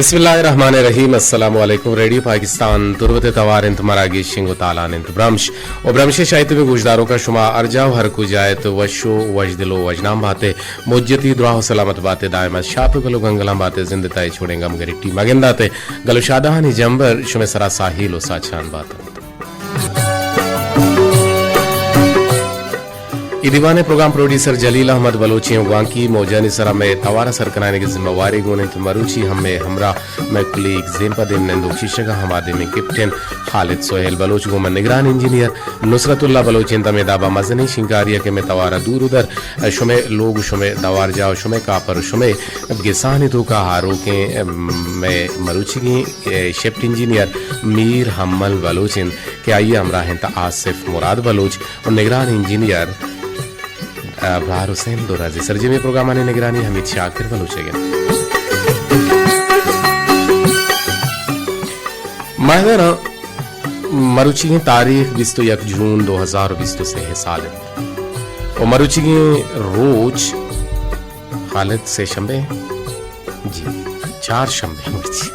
بسم اللہ الرحمن الرحیم۔ السلام علیکم۔ ریڈیو پاکستان تربت ءِ توار انت، مراگش شنگ و تالان انت برمش و برمش ءِ شاہی تبیں گوشداروکاں شما ہر جاہ و ہر کجا ات، وش و وشدل و وژنام بات ءِ، مجتی دراہ و سلامت بات ءِ، دائم از شاپ گل و گنگلاں بات ءِ، زند ءِ تہا چوڑیں گم گریٹی مگندات ءِ، گل و شادہانی جمبر شمئے سرا ساہیل و ساچان بات انت۔ اے دیوان ءِ پروگرام پروڈیوسر جلیل احمد بلوچ ایں و گوانکی موجانی سرا مئے توار ءِ سر کنائینگ ءِ ذمہ واری گون انت۔ مروچی ہم مئے ہمراہ مئے کلیگ زیمپا دیم نندوک شیشگ ءَ، ہما دیمیں کیپٹن خالد سہیل بلوچ گوں من نگران انجینئر نصرت اللہ بلوچ انت۔ ہمے دابا مزنیں شنگکاری ءَ کہ مئے توار ءَ دور و در شمئے لوگ و شمئے دوارجاہ و شمئے کاپر و شمئے گسانی توکا آروکیں مئے مروچیگیں شفٹ انجینئر میر حمل بلوچ انت کہ آئی ءِ ہمراہ انت آصف مراد بلوچ و نگران انجینئر، آ، براہر حسین دورازی۔ سرجمیں پروگرامانی نگرانی حمید شاکر بلوچ ءَ انت۔ ماہداراں، مروچیگیں تاریخ بیست و یک جون دو ہزار و بیست و سے سال انت و مروچیگیں روچ خالد سے شنبے؟ جی، چار شنبے مرچی۔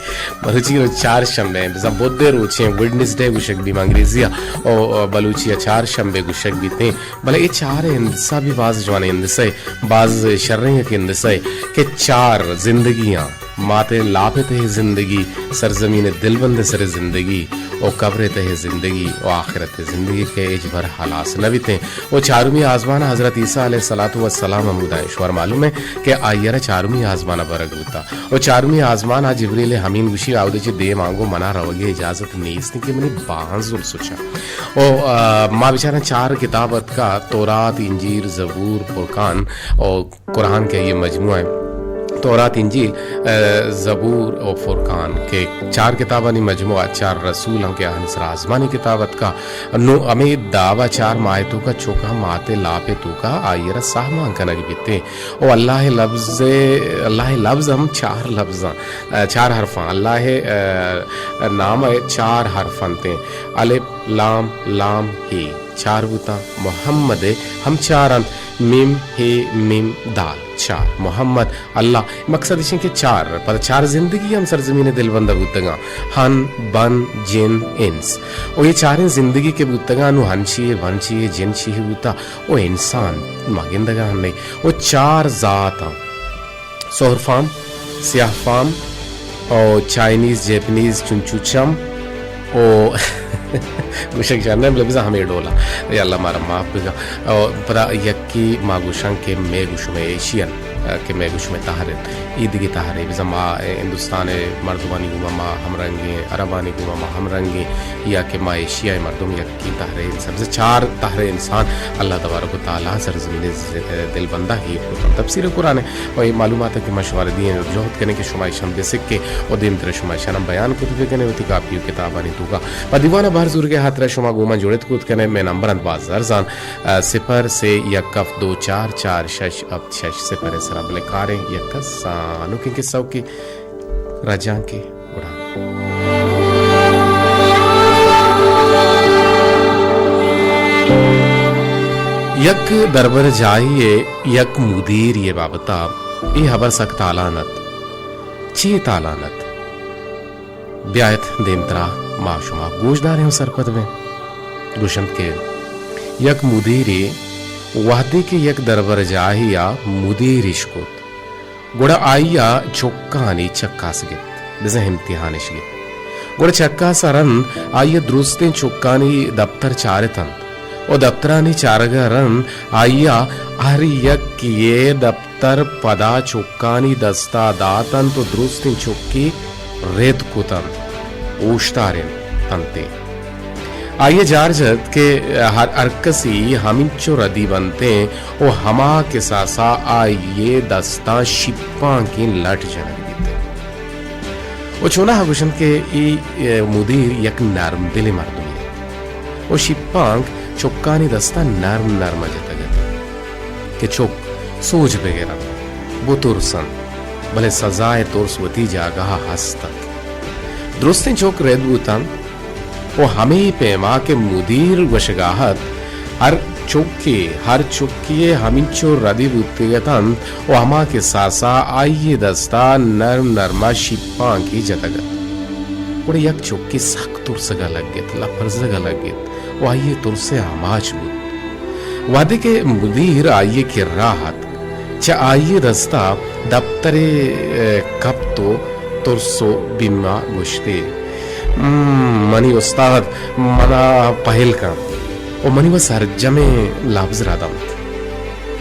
مروچی روچ چار شنبے، بزاں بدھ ءِ روچیں، ویڈنسڈے گوشگ بی انگریزی ءَ، او، او بلوچی ءَ چار شنبے گوشگ بیتیں۔ بلے اے چار ءِ ہندسہ بی باز جوانیں ہندسہ ءِ، باز شریں یک ہندسہ ءِ کہ چار زندگیاں، مات ءِ لاپ ءِ تہ ءِ زندگی، سرزمین ءِ دلبند ءِ سر ءِ زندگی، او قبر ءِ تہ ءِ زندگی، او آخرت ءِ زندگی کہ ہچبر ہلاس نہ بیتیں۔ او چارمی آزمان ءَ حضرت عیسیٰ علیہ الصلوۃ والسلام ہمودا ایں۔ شمارا معلوم ایں کہ آئی ءَ را چارمی آزمان ءَ برگ بوتا۔ او چارمی آزمان ءَ جبریل امین گوشی، آودے چہ دیم آنگو منا روگ ءِ اجازت نیست کہ منی باہاں زل سچا۔ او، آ، ما بچاراں چار کتاب اتکا، تورات، انجیل، زبور، فرقان، او قرآن کہ آئی ءِ مجموعہ ایں۔ تورات، انجیل، آ، زبور او فرقان کہ چار کتابانی مجموعہ، چار رسول ہم کہ آہانی سرا آزمانی کتاب اتکا۔ نوں ہمے داب ءَ چار ماہ ءِ توکا چک ہم مات ءِ لاپ ءِ توکا آئی ءَ را ساہ مان کنگ بیتیں۔ او اللہ ءِ لبز، اللہ ءِ لبز ہم چار لبزاں، آ، چار حرفاں۔ اللہ ءِ، آ، نام ءِ چار حرف انتیں۔ الف، لام، لام، ہے۔ چار بوتاں۔ محمد ءِ ہم چار انت۔ میم، ہے، میم، دال۔ چار۔ محمد، اللہ۔ مقصد اش انت کہ چار، پدا چار زندگی ہم سرزمین ءِ دلبند ءَ بوتگاں۔ ہن، بن، جن، انس۔ او اے چاریں زندگی کہ بوتگاں، نوں ہن چی یے، بن چی یے، جن چی یے بوتا، او انسان ما گندگا ہم نئیں۔ او چار ذات آں۔ سہر فام، سیاہ فام، او چائنیز، جیپنیز، چنچو چم، او گوشگ شر نہ، بلے بزاں ہمے ڈولا۔ یا اللہ مارا معاف بکن۔ او پدا یکی ما گوشاں کہ مئے گو شمئے ایشین، کہ مئے گو شمئے تہر انت۔ اے دگہ تہرے، بزاں ما ہندوستان ءِ مردمانی گوما ما ہمرنگیں، عربانی گوما ما ہمرنگیں، یا کہ ما ایشیا ءِ مردم یکی تہرے انسان۔ بزاں چار تہرے انسان اللہ تبارک و تعالی سرزمین ءِ دلبندا ایر کتاں۔ تفسیر قرآن ءِ و اے معلومات کہ ما شمارا دیئیں، جہد کنیں کہ شما ایشاں بسکے و دیمتر شما ایشاں بیان کت بکنے وتی کاپی و کتابانی توکا۔ پہ دیوان ءَ بہر زورگ ءِ ہاترا شما گوں من جڑت کت کنے۔ مئے نمبر انت باز ارزان، آ، صفر سے یک ہفت دو چار چار شش ہفت شش صفر ءِ سرا۔ بلے کاریں یک کسانوکیں کسہ کہ رجانک ءِ گڑا۔ یک دربرجاہی ءِ یک مدیری ءِ بابت ءَ اے ہبر سک تالان ات۔ چے تالان ات؟ بیایت دیمترا ما شما گوشداریں و سرپد بیں۔ گوشنت کہ یک مدیرے وہدے کہ یک دربرجاہے ءَ مدیر اش کت، گڑا آئی ءَ چکانی چکاس گپت، بزاں امتحان اش گپت۔ گڑا چکاس ءَ رند آئی ءَ درستیں چکانی دپتر چارتنت و دپترانی چارگ ءَ رند آئی ءَ ہر یکے ءِ دپتر پدا چکانی دستا داتنت و درستیں چکے رد کتنت، اوشتارینتنت ئے۔ آئی ءَ جار جت کہ ہر، ہر کسی ہمینچو ردی بنتیں و ہما کساسا آئی ءِ دستاں شیپانکیں لٹ جنگ بیتیں۔ و چوناہا گوشنت کہ اے، اے مدیر یک نرم دلیں مردمے ات و شیپانک چکانی دستاں نرم نرم ءَ جتگ ات کہ چک سوج بگر انت، بترس انت، بلے سزا ءِ ترس وتی جاگہ ءَ ہست ات۔ درستیں چک رد بوت انت و ہمے پیما کہ مدیر گوشگا ات، ہر چکے، ہر چکے ء ہمینچو ردی بوتگ اتنت و ہما کساسا آئی ء دستا نرم نرما شیپانکے جتگ ات۔ گڑا یک چکے سک ترسگا لگت، لپرزگا لگت و آئی ء ترس ء آماچ بوت۔ وہدے کہ مدیر آئی ء کرا اتک، چہ آئی ء دستا دپترے، ء، کپت و ترس و بیما گوشتے، "م، منی استاد منا پہل کن و منی و سرجمیں لبز ردنت۔"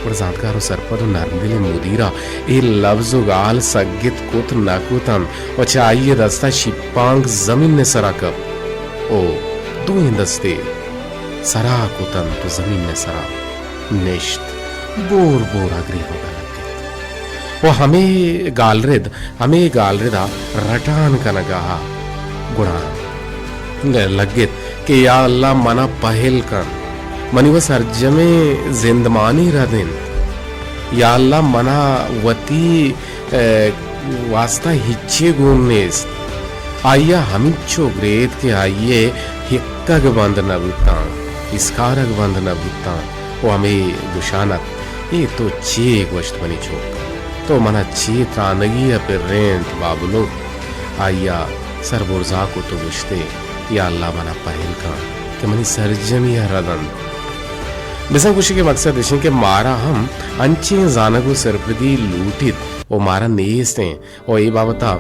گڑا زانتکار و سرپد و نرمدلیں مدیرا اے لبز و گال سگت کت نہ کتنت و چہ آئی ء دستا شیپانک زمین ء سرا کپت و دوئیں دستے سرا کتنت و زمین ء سرا نشت، بور بورا گریوگا لگت و ہمے گالرد، ہمے گالردا رٹان کنگا گڑا لگت کہ یا اللہ منا پہل کن، منی و سرجمیں زندمانی رد انت۔ یا اللہ منا وتی ء واستا ہچے گون نیست۔ آئی ء ہمینچو گریت کہ آئی ء ہکگ بند نہ بوتاں، اسکارگ بند نہ بوتاں و ہمے گشان ات، "اے تو چے گوشت منی چک؟ تو منا چے ترانگی ء پرینت بابلو؟" آئی ء سر برزا کت و گوشتے، "یا اللہ منا پہل کن کہ منی سرجمی ء رد انت۔" بزاں گوشگ ء مقصد اش انت کہ مارا ہم انچیں زانگ و سرپدی لوٹیت و مارا نیست انت و اے بابت ء،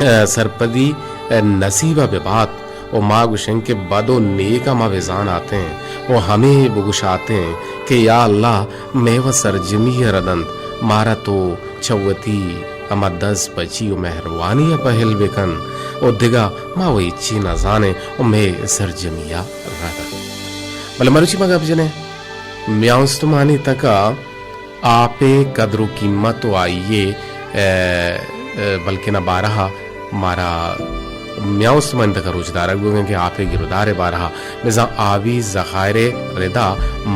ء، سرپدی، ء، نصیب ء بہ بات و ما گوشیں کہ بد و نیک ء ما بزان آتیں و ہمے بگوش آتیں کہ یا اللہ مئے و سرجمی ء رد انت، مارا تو چہ وتی ہما دز پچی و مہروانی ء پہل بکن و دگہ ما و ہچی نزانیں و مئے سرجمی ء رد انت۔ بلے مروچی ما گپ جنیں میاں استمانی تک ء آپ ء قدر و قیمت و آئی ء، ء، ء، بلکنا بارہ ء مارا میاں استمانی تک ء روچ دارگ بوگیں کہ آپ ء گرودار ء بارہ ء بزاں آبی ذخائر ء ردا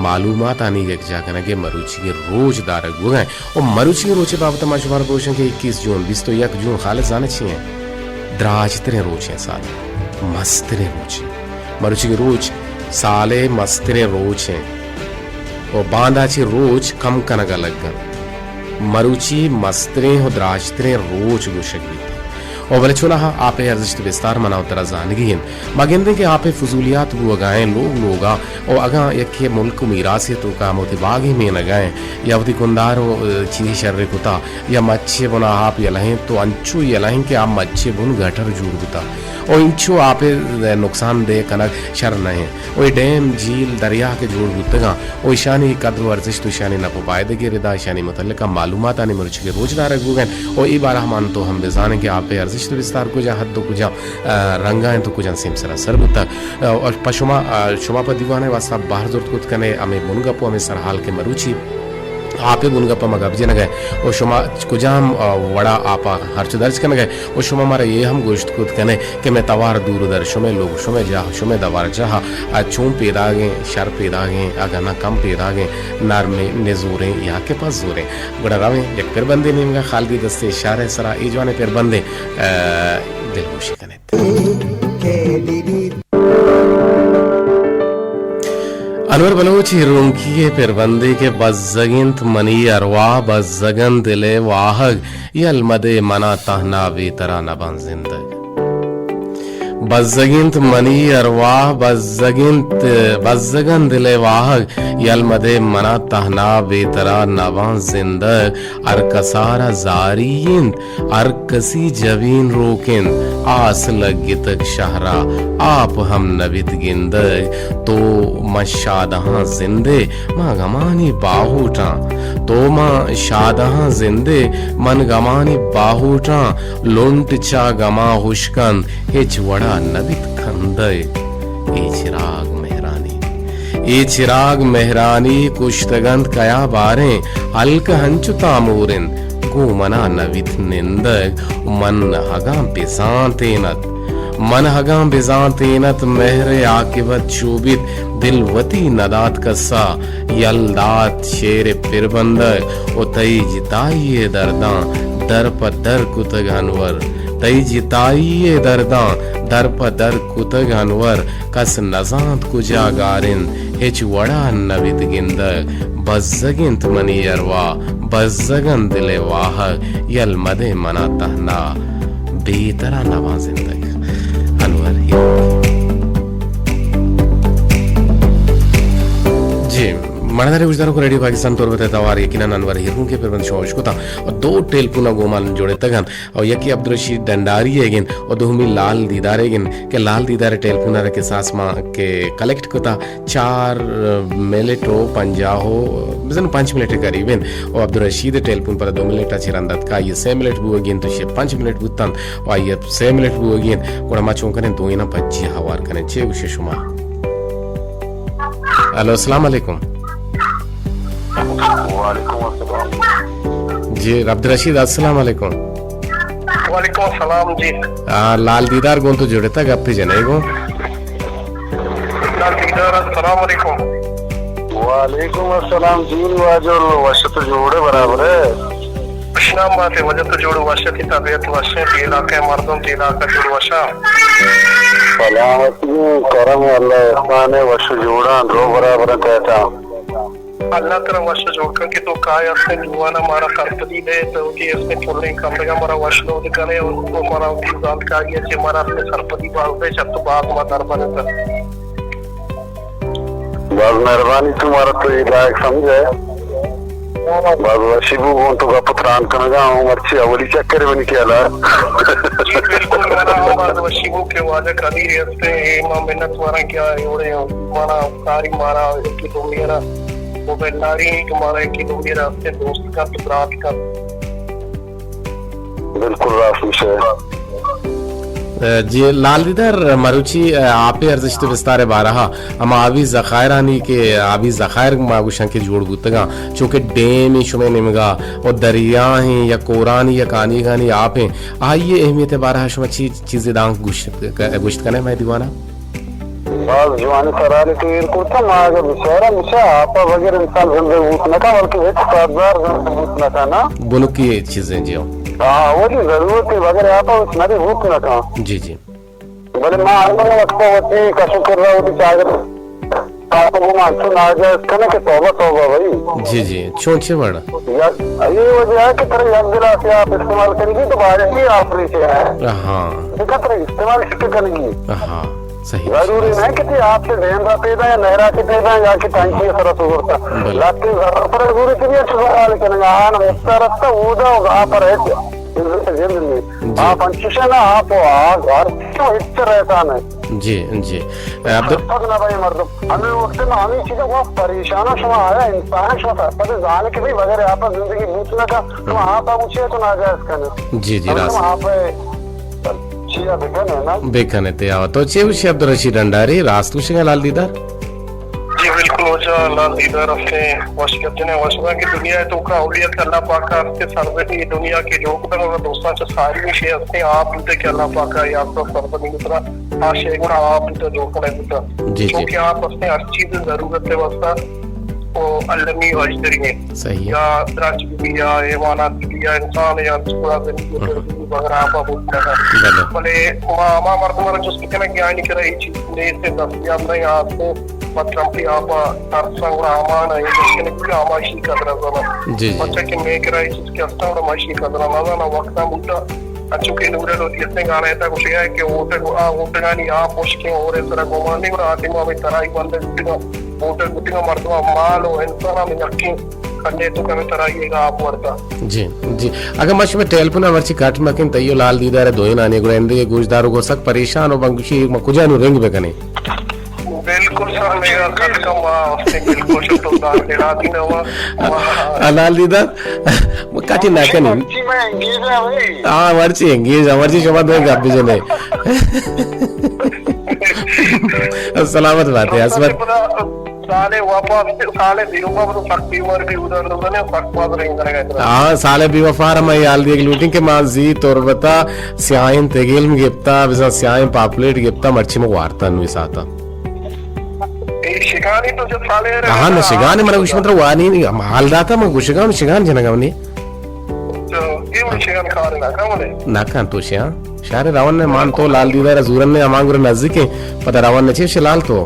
معلوماتانی یکجا کنگ ء مروچی ء روچ دارگ بوگیں۔ و مروچی ء روچ ء بابت ء ما شمارا بگوشیں کہ اکیس جون، بیست و یک جون خالص زانہ چی انت؟ دراجتریں روچ انت سال ء، مستریں روچ انت۔ مروچی ء روچ سال ء مستریں روچ انت۔ و باندا چہ روچ کم کنگ ء لگ انت۔ مروچی مستریں و دراجتریں روچ گوشگ بیت۔ و بلے چوناہا آپ ء ارزشت بستار منا و ترا زانگی انت۔ ما گندیں کہ آپ ء فضولیات بوگا انت لوگ لوگا، و اگاں یکے ملک و میراث ء توکا ہم وتی باگے مینگا انت یا وتی کندار و، ء، چیزے شر کتا یا مچے بنا آپ یلہ انت تو انچو یلہ انت کہ آ مچے بن گٹر جوڑ بوتا و انچو آپ ء نقصان دہ کنگ شر نہ انت۔ و اے ڈیم، جھیل، دریا کہ جوڑ بوتگاں و ایشانی قدر و ارزشت و ایشانی نپ و پائدگ ء ردا ایشانی متعلقہ معلوماتانی مروچی ء روچ دارگ بوگ ء انت و اے بارہ ء من تو ہم بزانیں کہ آپ ء ارزشت و بستار کجا حد و کجا، ء، رنگا انت و کجا سیمسرا سر بوتگ۔ ء، و پہ شما، ء، شما پہ دیوان ء واسطہ بہر زرت کت کنے ہمے بنگپ و ہمے سرحال کہ مروچی آپ ء بنگپ ء ما گپ جنگ ء و شما کجام، ء، وڑا آپ ء ہرچ درج کنگ ء و شما مارا اے ہم گوشت کت کنے کہ مئے توار دور در، شمئے لوگ، شمئے جاہ، شمئے دوار جاہ ء چون پیداگیں، شر پیداگیں، اگاں نہ کم پیداگیں، نرمیں، نزوریں یا کہ پس زوریں۔ گڑا رویں یک پربندے نیمگا خالدی دستے شہر ء سرا اے جوانیں پربندے، ء، دلگوشی کنیت۔ انور بلوچ ایرونکی ء پربندے کہ بزگ انت منی ارواہ، بزگ انت دل ء واہگ، یل مدے منا تہنا بے ترا نباں زندگ۔ بزگ انت منی ارواہ، بزگ انت، بزگ انت دل ء واہگ، یل مدے منا تہنا بے ترا نباں زندگ۔ ہر کسارا زاری انت، ہر کسی جبین روک انت، آس لگتگ شہرا، آپ ہم نبیت گندگ۔ تو من شادہاں زندے، من گمانی باہوٹاں۔ تو من شادہاں زندے، من گمانی باہوٹاں۔ لنٹ چا گماں ہشک انت، ہچ وڑا نبیت کندگ۔ اے چراگ مہرانی، اے چراگ مہرانی کشتگ انت کیا باریں، ہلک ہنچو تامور انت، گوں منا نبیت نندگ۔ من اگاں بزانتین ات، من اگاں بزانتین ات، مہر ء عاقبت چو بیت، دل وتی ندات کسا، یل دات شعر ء پربندگ و تئی جتائی ء درداں در پہ در کتگ انور۔ تئی جتائی ءِ درداں در پہ در کتگ انور، کس نزانت کجا گار انت، ہچ وڑا نہ بیت گندگ۔ بزگ انت منی ارواہ، بزگ انت دل ءِ واہگ، یل مدے منا تہنا، بے ترا نباں زندگ۔ انور ہیرک۔ جی، مڑدارے گوشداروک، ریڈیو پاکستان تربت ءِ توار یقیناً انور ہیرک ءِ پر بند شما اشکتاں اور دو ٹیلیفون گومان جوڑتگ انت۔ اور یکی عبدالرشید ڈنڈاری ءِ گن اور دومی لال دیدار ءِ گن کہ لال دیدار ءِ ٹیلیفون ءَ را کہ ساس ما کہ کلیکٹ کتا چار منٹ و پنجاہ و بزن پنچ منٹ قریب انت۔ و عبدالرشید ءِ ٹیلیفون پر دو منٹ ءَ چہ رند اتکا، آئی ءَ سے منٹ بوگی انت، تو شے پنچ منٹ بوتنت و آئی ءَ سے منٹ بوگی انت۔ گڑا ما چون کنیں دوئیناں پجی ہوار کنیں۔ چے گوشے شما؟ ہلو، السلام علیکم۔ وعلیکم السلام۔ جی، عبدالرشید، السلام علیکم۔ وعلیکم السلام جی۔ آ، لال دیدار گوں تو جڑتا گپے جنے گوں۔ لال دیدار، السلام علیکم۔ وعلیکم السلام جی، واجہ وش تو جوڑے برابر ہے۔ خوش نام بات ہے، واجہ تو جوڑ وش ہے، تئی طبیعت وش ہے، تئی علاقہ مردم، تئی علاقہ جوڑ وش ہے۔ سلامتی، کرم اللہ احسان ہے، وش جوڑاں، درو برابر کہتا۔ اللہ ترا وش جوڑ کن کہ تو کائے ہستیں دیوانا مارا سرپدی دے، تو کہ ہستیں پلیں کمرگا مارا وش لوٹ کنے اور تو مارا وتی زانتکاری چے مارا ہستیں سرپدی باز دے، چہ تو باز ما در بنتا۔ باز مہربانی، تو مارا تو یہ لائق سمجھے۔ باز وشی بو گوں تو گپ تران کنگا ہوں، مرچی اولی چکر منی خیالا۔ جی بالکل، منا ہم باز وشی بو کہ واجہ قدیر ہستیں، اے ما منت وارن کہ آ ایوڑے منا ساری مارا ایکی دومی را، وہ بلاری کہ مارا ایکی دومی را ہستیں دوست کا، برات کا۔ بالکل راست گوشے۔ جی لال دیدار، مروچی آپے ارزشت بستار بارہا، ہما آبی ذخائرانی کہ آبی ذخائر ما گوشاں کہ جوڑ بوتگاں، چونکہ ڈیم شمے نیمگا و دریاہیں یا کورانی یا کانیگانی آپ ہیں، آئی اہمیت بارہا شما چی چیزے دانک گوشت، گوشت کنے مئے دیوانا؟ باز جوانیں سوالے تو ایر کرتا، ما اگہ بچاراں، بچا آپا بغیر انسان زندگ بوت نہ کن، بلکہ ہچ پاددار زندگ بوت نہ کن، نا؟ بنکی چیزیں جی ہو۔ ہاں، وتی ضرورت ہے، بغیر آپا ہچ نہ بوت نہ کن۔ جی، جی۔ بلے ما ہر وقت وتی کسو کر رہا، وتی چاگر آپا گوما انچو ناجائز کنے کہ توبہ، توبہ بھائی۔ جی، جی، چون چے وڑ؟ یا، یہ وجہ ہے کہ ترا یک گلاس آپ استعمال کرے گی تو باجی آپ ریچے ہے۔ ہاں۔ دیکھا ترا استعمال کتے کرے گی۔ ہاں۔ صحیح، ضروری صحیح۔ نہیں کہ تئی آپ سے ڈیم را پیدا یا نہرا چی پیدا یا کہ ٹانکی سرا سوگرتا۔ بلے۔ لہتیں ضرورت پر ضروری تئی اچ سوال کنگا، آن مختار رستا اودا آپ پر ہچ عزت جند نہیں۔ جی۔ آپ انچوش ہے نا، آپ و آگ ہر چیز ہچ رہتا نہیں۔ جی، جی۔ اے عبدال سرپد نہ بھائی مردم۔ ہمیں وقت میں ہمیں چیزیں وہ پریشان ہو، شما آیا انسان شما سرپد زانے کہ بھائی بغیر آپ زندگی بوت نہ کا، شما آپ اونچے تو ناجائز کنے۔ جی، جی، راست۔ آپ چیا بکنے نا؟ بکنے تے آوا۔ تو چے گوشی عبدالرشید انڈاری، راست گوشگا لال دیدار؟ جی بالکل واجہ، لال دیدار ہستیں، وش گپ جنے، وش بات کہ دنیا تو کا اولیت اللہ پاک ہستیں، سرزمین دنیا کے جو کتن اور دوستان چا ساری شے ہستیں، آپ بوتے کہ اللہ پاک یا سرزمین اتنا آ شے گڑا آپ بوتا جو کنے بوتا۔ جی، جی۔ چونکہ آپ ہستیں ہر چیز ضرورت ہے واسطہ۔ و المی واجدری ہیں۔ صحیح ہے۔ یا دراج بھی یا حیوانات بھی یا انسان یا سورا زمین کے، ہاں۔ پر بھی بغیر آپ بوت نہ کن۔ بلے۔ بلے ما، ما مردم را جست کنا کہ آنی کرا یہ چیز نہیں سے دستیاب نہیں، آپ کو مطلب کہ آپ ترسا اور امان ہے، جس کے لیے آماشی قدر زنا۔ جی، جی۔ بچہ کہ میں کرا یہ چیز کہ استا اور آماشی قدر نہ زنا، وقت نہ بوتا۔ اچو کہ نورے لوٹی اتنے گانا ایتا گوشے ہے کہ اوٹے گو-، آ اوٹگانی آپ مشکیں اور اس طرح گمان نہیں اور آتے ما ہمیں ترائی بندے گوشے گا۔ ووٹ ء گوتگ ء مردماں مال و انسان ہم یکیں کنڈے تو کمے ترائی ء آپ ورتا۔ جی، جی۔ اگاں ما شمئے ٹیلیفون ء مرچی کٹ مہ کن، تئی و لال دیدار ء دوئینانی گڑا ایندگہ گوشداروک سک پریشان و بنگوشی ما کجا نوں رنگ بہ کنیں؟ بالکل سر، میرا کٹ کم آ، بالکل شتو دار دلا دینا ہوا۔ آ، لال دیدار، کٹی نہ کنیں۔ مرچی میں انگیز ہاں بھائی۔ ہاں، مرچی انگیز ہاں، مرچی شما دوئیں گپ بجنے۔ سلامت بات ہے، عصمت۔ سالے واپس، سالے دیوبا تو سخت بیمار بھی ادھر لوگوں نے سخت بات رہی کرے گا۔ ہاں، سالے بے وفا را میں یال دیگ لوٹیں کہ ما زی تربتا سیاہیں تگیل میں گپتا، بزاں سیاہیں پاپلیٹ گپتا، مرچی میں وارتا نوی ساتا۔ اے شگانی تو جو سالے رہے ہاں، نہ نا، شگانی ہاں، منا گوش مطلب وانی نہیں، ہم حال داتا میں گوشگان شگان جنگا منی۔ تو یہ من شگان کار نہ کام نے۔ نہ کان تو شیا۔ شہر روان نے، مان تو لال دیدار زورن نے، ہمان گرے نزدیک ہیں، پتہ روان نے چیش لال تو۔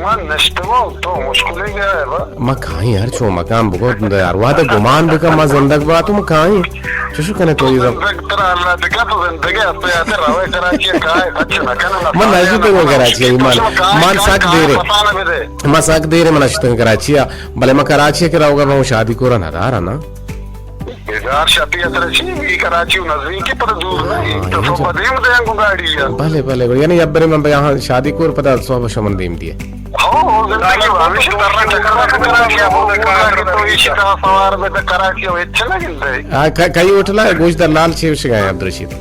من نشتمو، تو مشکلے گیا ہے با۔ ما کائیں ہر چو مکان بگو، ارواح دا گمان بکا، ما زندگ با تو ما کائیں۔ چشو کنے تو یہ زم۔ زندگ ترا اللہ دکا تو زندگ ہے، استے آتے روے کراچی کائے، اچھا نہ کنے۔ من نہ نزدیک تو کراچی، ایمان۔ من سک دیرے۔ ما سک دیرے، من اشتن کراچی، بلے ما کراچی کے روگا، ما شادی کورا نہ دارا نا۔ بیدار شپی اترا چی، بی کراچی و نزدیک، پر دور نہیں۔ ہاں، تو یہ سو جو بدیم دے گو گاڑی یا۔ بلے، بلے، بلے۔ یعنی اب برے من یہاں شادی کور پتہ صبح شمن دیم دیے۔ ہو، ہو، زندگی ہمیشہ ترنا چکر میں کراچی اب وہ کہ تو ایشی کا سوار میں تو کراچی ہو اچھا لگن دے۔ آ، ک-، کئی ہوٹل ہے؟ گوشت در لال چیوش گئے عبدالرشید۔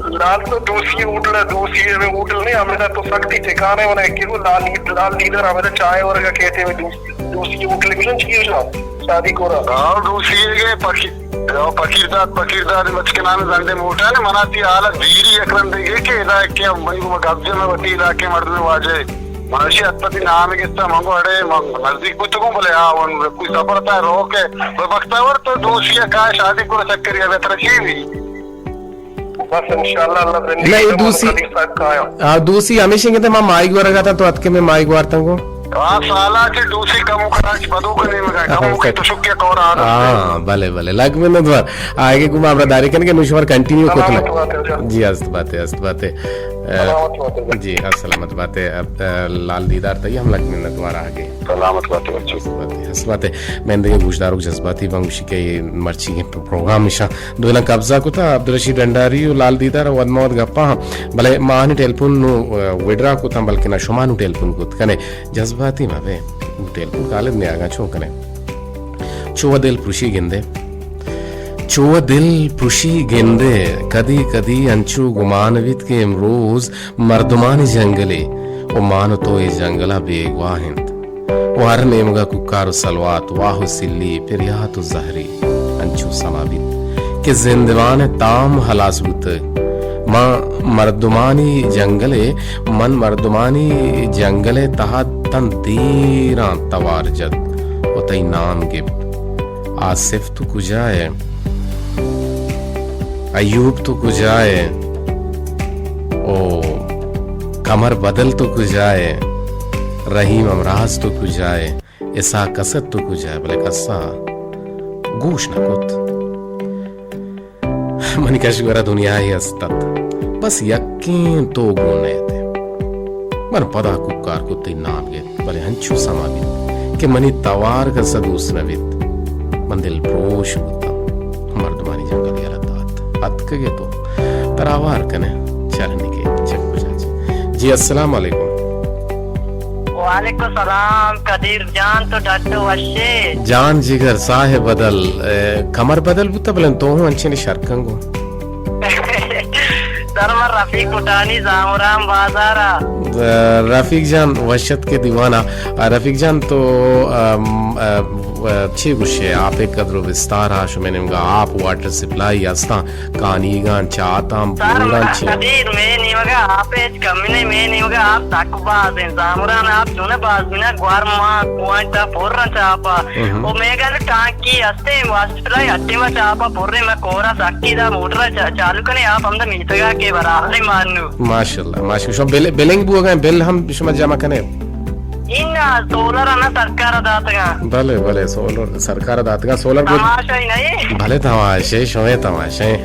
لال تو دوسی ہوٹل ہے، دوسی ہے، ہوٹل نہیں، ہمیں تو سختی ٹھکانے ہونے کہ وہ لال، لال لیڈر ہمیں تو چائے ورگا کہتے ہیں دوسی۔ دوسی ہوٹل بھی چیز نا، شادی کورا۔ ہاں، دوسی ہے کہ پکی-، ہاں، پکیر داد، پکیر داد، مچ کے نام زنڈے موٹا نے، منا تی حالت دیری یک رندے گے کہ ادا کہ منی کو گپ جن وتی علاقے مردم واجہ۔ منشی اتپتی نام گستا منگو اڑے، من نزدیک بوتگوں، بلے آ، ان کوئی سفر تا رو کے، بختاور تو دوسی کا شادی کورا چکر یا بہتر چی بھی۔ بس انشاءاللہ اللہ زندگی نہ، یہ دے دوسی، مطلب ساتھ کایا۔ آ، دوسی ہمیشہ کہتے، ما مائی گورا گاتا تو اتکے میں مائی گوارتاں کو۔ آ، سالا چے دوسی کم کراچ بدو کنے میں گا، کم ہاں، کی تو شکیہ کور آ۔ ہاں، بلے، بلے، لگ میں ندوار۔ آگے کو ما ہمرا داری کنے کہ نوشوار کنٹینیو کو سلامت تو۔ بات ہے، جی، است بات ہے، است بات ہے۔ اے، سلامت بات ہے۔ جی، ہاں، سلامت بات ہے۔ اب، اے، لال دیدار تئی ہم لگ میں ندوار آگے۔ سلامت بات ہے، بچو۔ است بات ہے، است بات ہے۔ میں اندگہ گوشداروک جذباتی بنگوشی کہ یہ مرچی کے پروگرام نشان دوئیناں قبضہ کتا، عبدالرشید ڈنڈاری و لال دیدار وت ما وت گپاں، بلے ما آہانی ٹیلیفون نوں، اے، وڈرا کتاں، بلکنا شما نوں ٹیلیفون کت کنے، جذباتی مبے، ٹیلیفون کالد نیاگاں چون کنے۔ چو دل پروشی گندے، چو دل پروشی گندے، کدی کدی انچو گمان بیت کہ امروز مردمانی جنگلے و مان و تو اے جنگلا بیگواہ انت۔ و ہر نیمگا کوکار و سلوات، واہ و سلی، پریات و زہری انچو سما بیت کہ زندمان تام ہلاس بوتگ۔ من مردمانی جنگلے، من مردمانی جنگلے تہا تن دیراں توار جت و تئی نام گپت۔ آصف تو کجا ئے؟ ایوب تو کجا ئے؟ او قمر بدل تو کجا ئے؟ رحیم امراض تو کجا ئے؟ اسحاق اسد تو کجا ئے؟ بلے کسا گوش نہ کت۔ منی کش گورا دنیاے است ات، بس یکیں تو گون نئیت۔ من پدا کوکار کت تئی نام گپت، بلے انچو سما بیت کہ منی توار کس ء دوست نہ بیت۔ من دل پروش بوتاں۔ مردمانی جنگل یلہ دات۔ اتکگ ئے تو، ترا ہوار کنئے، چرنی کہ چک کجا چہ۔ جی، السلام علیکم۔ وعلیکم السلام، قدیر جان، تو ڈٹ وشے؟ جان جگر صاحب بدل، اے، کمر بدل بوتا، بلے تو ہوں انچیں شرکنگو۔ سر، من رفیق کٹانی زامران بازار ء۔ رفیق جان، وش اتک ئے دیوان ء۔ رفیق جان، تو، ام، ا، ا، چے گوشے، آپ ء قدر و بستار ء، شمئے نیمگا آپ، واٹر سپلائی استاں، کانیگاں، چاتاں، سر، بوراں چے؟ قدیر، مئے نیمگا آپ ء ہچ کمی نہیں، مئے نیمگا آپ سک باز ہیں، زامران آپ چونہ باز بنا، گوار ما کوائنٹ ء پر انت آپ ء۔ ہم۔ او مئے گل ٹانکی ہستیں، واٹر سپلائی ہٹیں، بس آپ ء پریں، مئے کور ء سکی دا موٹر ء چا-، چالو کنیں، آپ ہمدا میتگ ء کہ برابر مانو۔ ماشاءاللہ، ماشاءاللہ۔ شما بل-، بلنگ بوگا ہیں، بل ہم شما جمع کنے؟ ان سولر ء نہ سرکار ء داتگاں۔ بلے، بلے، سولر سرکار ء داتگاں، سولر بل-، تماشا ہی نہیں۔ بلے تماشے، شمے تماشے،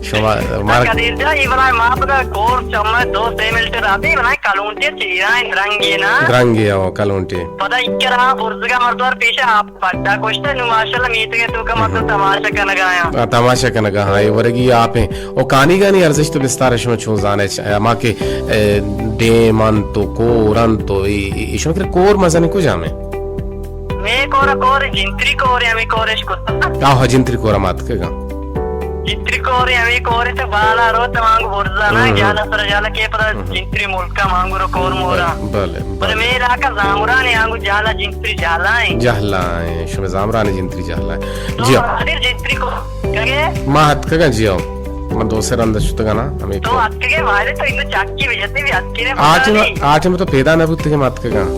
شما مارا قدیر جان، یہ بلائے ما پدا کور چمے دو سے ملٹر آتی، بلائے کلونٹی چیرا ہیں، درنگی نا۔ درنگی او کلونٹی۔ پدا اکرا برزگا مردور پیش آپ پڈا کشتہ، نو ماشاءاللہ میتگے توکا مردم تماشا کنگا آیاں۔ آ، تماشا کنگا، ہاں، اے ورگی آپ ہیں۔ او کانیگانی ارزشت و بستار شما چون زانے چ-، اما کہ، اے، ڈیم انت و کور انت و ای، ای، ای شما کہ کور مزن کجام ہیں؟ مے کور، کور جنتری کور، ہمیں کورش کتا۔ آہو، جنتری کور ہم اتکگاں۔ جنتری کورے، ہمے کورے تو بالا روت مانگو برزا نا، ہم۔ جالا سر جالا کے پدا ہم۔ جنتری ملکا مانگو رو کور مورا۔ بلے، بلے، بلے۔ بلے مے علاقہ زامران ہے، آنگو جالا جنتری جالا ہیں۔ جالا ہیں، شمے زامران جنتری جالا ہیں۔ تو جی۔ حاضر جنتری کو کگے؟ ما اتکگاں جی ہو۔ من دو سے رند شتگا نا، ہمے تو کو۔ اتکگے مارے تو انو چاکی بجتے بھی اتکگے آٹھ میں، آٹھ میں تو پیدا نہ بوتگے ما اتکگاں۔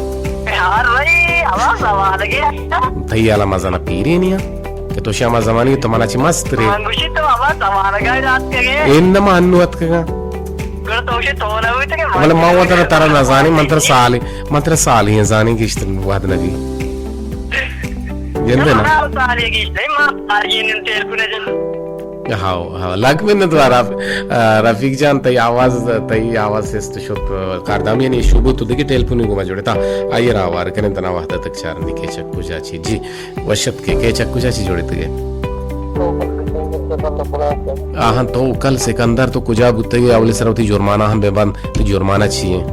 یار بھائی، آواز آواز لگے۔ تئی حالا مزہ نہ پیری نیا۔ کہ تو شی ہما زمانی تو منا چی مسترے۔ من گوشی تو ہما زمانگا اتکگے۔ انما انو اتکگاں۔ گڑا تو گوشی تو نہ بوتگے، من بلے ما وترا ترا نہ زانی، من ترا سال، من ترا سال ہی زانی گشت وہد نبی۔ گندے نا؟ ہاں، سال ہی گشت، ما سال ہی نن تیل کنے جن۔ ہاؤ، ہاؤ، لک منت وار آپ، آ، رفیق جان، تئی آواز، تئی آواز است شت، آ، کاردامی یعنی شبو تو دیگه ٹیلیفونی گوما جوڑتا، آئیے را وار کنن تنا وحدت چارنی کیچک کجا چی، جی۔ وش اتکے، کیچک کجا چی جوڑتگے؟ آہاں، تو کل سکندر تو کجا بوتگے؟ اولی سر وتی جرمانہ ہم بہ بند، تو جرمانہ چی ایں؟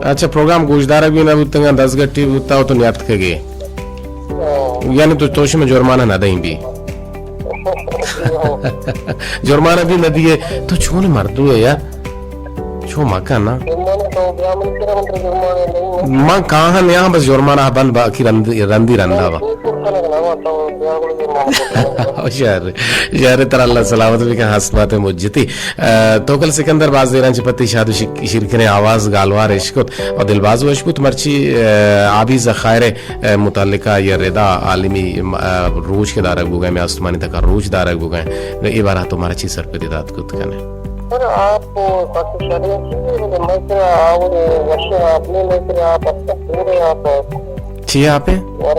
اچھا، پروگرام گوشدارگ بھی نہ بوتگاں، دزگٹی بوتا و تو نیاتکگے۔ یعنی تو، تو شما جرمانہ نہ دیں بھی؟ جرمانہ بھی نہ دیے، تو چون مردو ہے یار؟ چو مکن نا۔ من کاہاں نیاں، بس جرمانہ بند باقی رند، رندی رندا با۔ شر، شر تر اللہ سلامت بکن، ہست بات مجتی۔ آ، توکل سکندر باز دیراں چہ پتی شاد و شک-، شیرکنیں آواز گالوار اشکت و دل باز وش بوت۔ مرچی، آ، آبی ذخائر، آ، متعلقہ یا ردا عالمی، آ، روچ کے دارگ بوگئے، میں آستمانی تکا روچ دارگ بوگئے۔ نو اے بارہ تو مرچی سرپدی دات کت کنے۔ سر، آپ سخت شریں چیزے، بلے میں سر آور وش آپ نے، میں سر آپ اچھا سورے آپ۔ چی آپے؟ اور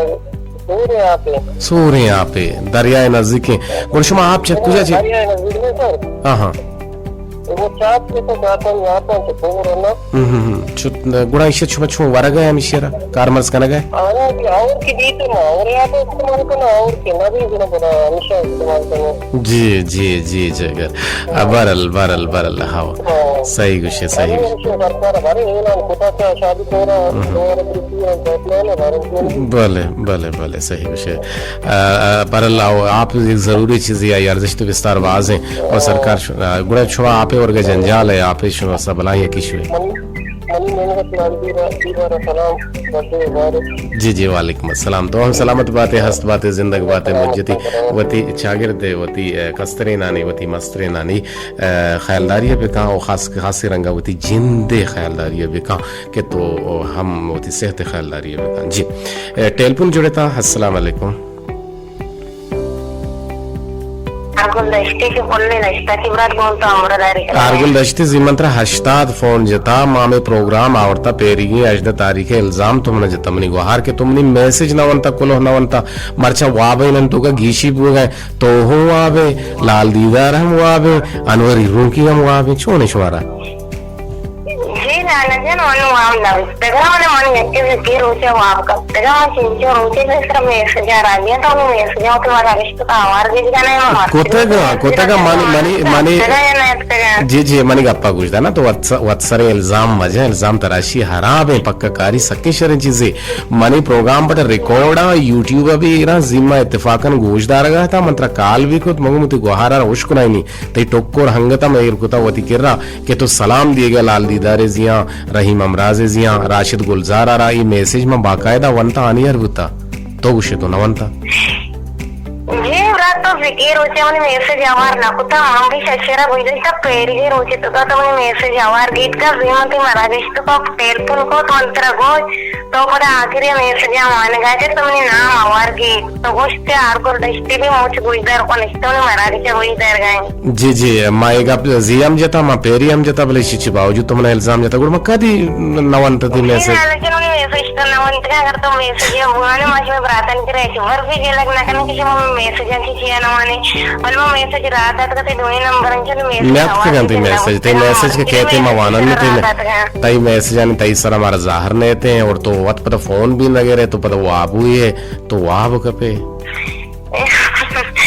سورے آپے۔ سورے آپے، دریائے نزدیکیں۔ گڑا شما آپ چہ کجا چی؟ دریائے نزدیک نہیں سر۔ ہاں ہاں۔ وہ چاپ کے تو جاتا ہوں، آتا ہوں تو سور ہے نا۔ ہم، ہم، ہم۔ چت-، گڑا ایشی شما چون ورگ ء ہمیشی را کارمرز کنگ ء؟ آنا کہ اور کہ دیتے نا، اور یہاں پہ استعمال کرنا، اور کہ نہ بھی گنا بنا، ہمیشہ استعمال کرنا۔ جی، جی، جی، جی، اگر۔ آ، بہرحال، بہرحال، بہرحال، ہاؤ۔ ہاں۔ صحیح گوشے، صحیح ابھی گوشے۔ ہمیشہ سرکار ہمارے اعلان خدا کا شادی کو رہا، ہم۔ دوبارہ پھر بھی ہم بیٹھنے والے بھارت میں۔ بلے، بلے، بلے، صحیح گوشے۔ آ، آ، بہرحال، آؤ، آپ ایک ضروری چیزی آئی ارزشت بستار باز ہیں۔ اور سرکار ش-، آ، گڑا شما آپے ورگا جنجال ہے، آپے شما سا بلاہیں یکی شوے۔ منی، منی محنت لال دیرا، دیرا سلام، بردے بارے۔ جی، جی، وعلیکم السلام۔ تو ہم سلامت باتے، ہست باتے، زندگ باتے، مجتی، وتی چاگرد، وتی، اے، کسترینانی، وتی مسترینانی، اے، خیالداری بکاں اور خاص، خاصی رنگا وتی جندے خیالداری بکاں کہ تو ہم وتی صحت خیالداری بکاں۔ جی، اے، ٹیلیفون جڑتا۔ السلام علیکم۔ آرگل دشتی کہ پلے دشتا کی برات گون تو امر داری کنا۔ آرگل دشتی زی من ترا ہشتاد فون جتا، ما ہمے پروگرام آورتا پیریگیں ہژدہ تاریخ الزام تو من جتا، منی گوہار کہ تو منی میسج نہ ونتا، کلوہ نہ ونتا، مرچا واب انن تو کا گیشی بوگئے، تو ہوں وابے، لال دیدار ہم وابے، انوری رونکی ہم وابے، چونے شمارا؟ جی لالا جان، من واب نبشتگا، من، من یکے زکی روچے واب کپتگا، من چنچو روچے پیسر میسج آ را گیا، تو من میسج آ تو مارا گشت تو آوار گیج گانا ہے، من کتگا، کتگا، منی، منی، منی، جی، جی، منی گپا گوش دانا، تو واتس-، واتسر الزام مجا، الزام تراشی حراب ہیں، پکا کاری سکے شریں چیزے۔ منی پروگرام پٹ ریکارڈ آ، یوٹیوب بھی ایران زیما اتفاقاً گوش دارگا تھا، من ترا کال بھی کت، مگو متی گوہارا روش کنائنی، تئی ٹکر ہنگتا میں ایر کتا وتی کرا، کہ تو سلام دیگا لال دیدار زیاں، رحیم امراز زیاں، راشد گلزار آ را اے میسج من باقاعدہ ونتا آنی ہر بوتا۔ تو گوشے تو نہ ونتا۔ جی برات، تو زکی روچے منی میسج آوار نہ کتا، من بھی ششرا گوشتا پیری روچے تو کا تو منی میسج آوار گیت کا زیمتی مرا گشت تو کا ٹیلیفون کو تو انترا گوش تو پدا آخری میسج آ وانگا چے تو منی نام آوار گیت۔ تو گوشتے آرگل دشتی بھی موچ گوشدار کنشتونی مراگش گوشدار گائیں۔ جی، جی، ما اے گپ زی ہم جتا، ما پیری ہم جتا، بلے ایشی چی باوجود تو منا الزام جتا، گڑا ما کدی نہ ونت تئی میسج۔ لالا جان، منی میسج تو نہ ونت، اگر تو میسج ہم بوانے، ما شما براتن کرے چ ور بھی گلگ نہ کنے کہ شما میسج ہم چی چیا نہ وانے، بل ما میسج رات ات کتے دوئیں نمبر ہم چل میسج نیاتکگاں تئی میسج، تئی میسج کہ کہتے ما وانن تئی، تئی میسج یعنی تئی سر ہمارا ظاہر نہیں تے، اور تو وت پتہ فون بھی نہ گرے، تو پتہ وابو ہے۔ تو واب کپے۔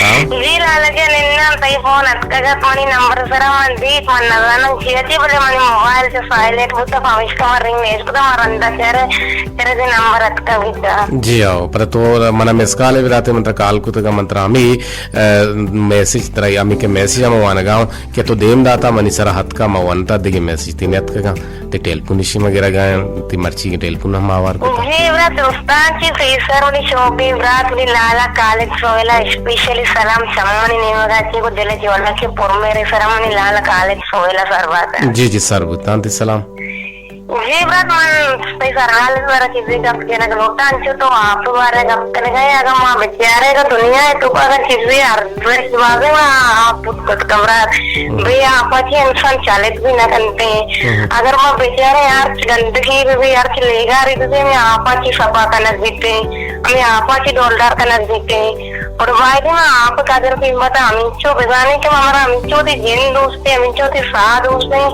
ہاں؟ جی لالا جان، اناں تئی فون اتکگ ات منی نمبر سرا، من دیت، من نزاناں چی اتی، بلے منی موبائل چہ سائلنٹ بوت، پمیشکا من رنگ نیش کتا، من رندا چرے، چرے دی نمبر اتکگ بیتا۔ جی ہاؤ، پر تو منا مس کال بداتے، من ترا کال کتگا، من ترا ہمی، ا، میسج ترا ہمی کہ میسج ہم وانگا ہوں کہ تو دیم داتا، منی سرا ہتکا، ما ونتا، دگہ میسج تئی نیتکگا۔ تئی ٹیلیفون ایشی ما گرگا انت، تئی مرچی کہ ٹیلیفون ہم آوار کتا۔ جی، برات درستاں چی پیسر منی شوقیں برات منی لالا خالد سویلا اسپیشلی سلام شما منی نیمگا چی کو دل جولا کے پر میرے سر منی لالا خالد سویلا سر بات ہے۔ جی، جی، سر بوتاں تئی سلام۔ جی برات، من تئی سرحال ءِ بارہ ءَ چیزے گپ کنگ لوٹاں۔ انچو تو آپ ءِ بارہ ءَ گپ کنگ ءَ ئے، اگاں ما بچاریں اگاں دنیا ءِ توکا اگاں چیزے ارزشت بازیں، گڑا آپ بوت کت کن برات۔ ہم۔ بے آپ ءَ چہ انسان چلت بھی نہ کنت۔ ہم۔ اگر ما بچاریں ہرچ گندگی بہ بی، ہرچ لیگاری بہ بی، ہمے آپ ءَ چہ صفا کنگ بیت، ہمے آپ ءَ چہ ڈولدار کنگ بیت۔ گڑا باید ما آپ ءِ قدر قیمت ءَ ہمینچو بزانیں کہ ما، مارا ہمینچو وتی جند دوست ایں، ہمینچو وتی ساہ دوست ایں،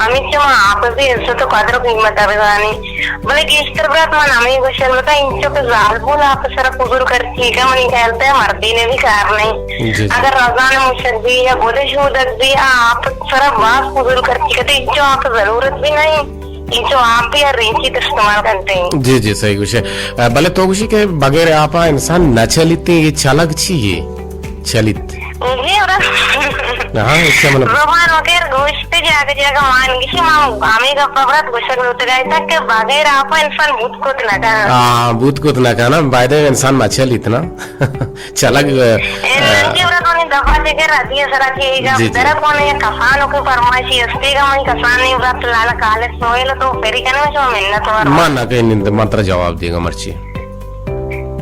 ہمینچو ما آپ ءِ بھی عزت ءُ قدر ءُ قیمت ءَ بزانیں۔ بلے گیشتر برات من ہمے گوشگ لوٹاں، اینچو کہ زالبول آپ ءِ سرا فضول خرچی کن، منی خیال ءَ مردین ءَ بھی کار نہ ایں۔ جی، جی۔ اگر رزان ءَ موشگ بی یا گد ءَ شودگ بی، آ آپ ءِ سرا باز فضول خرچی کنت، اینچو آپ ءِ ضرورت بھی نہ ایں۔ اینچو آپ بھی ہر ریچی استعمال کنت۔ جی، جی، صحیح گوشے۔ بلے تو گوشی کہ بغیر آپ ءَ انسان نہ چلیت، اے چلگ چی یے؟ چلیت۔ جی، برات۔ ہاں، اس سے مطلب زبان وغیر گوشت جاگہ جاگہ مان گشی، ما ہمے گپ ءَ برات گوشگ لوٹگ ءَ اتاں کہ بغیر آپ ءَ انسان بوت کت نہ کن۔ ہاں، بوت کت نہ کن، باید انسان مہ چلیت نا۔ چلگ، اے، آ، جی، برات منی دفعہ دگہ ردی سرا چی گپ، جی، جی۔ درا کونے یک کسانوکیں فرمائشی استی گا، منی کسانی برات لالا خالد سویل تو پری کنے، شما منت وار۔ ما نہ کہیں نند، ما ترا جواب دیگا مرچی۔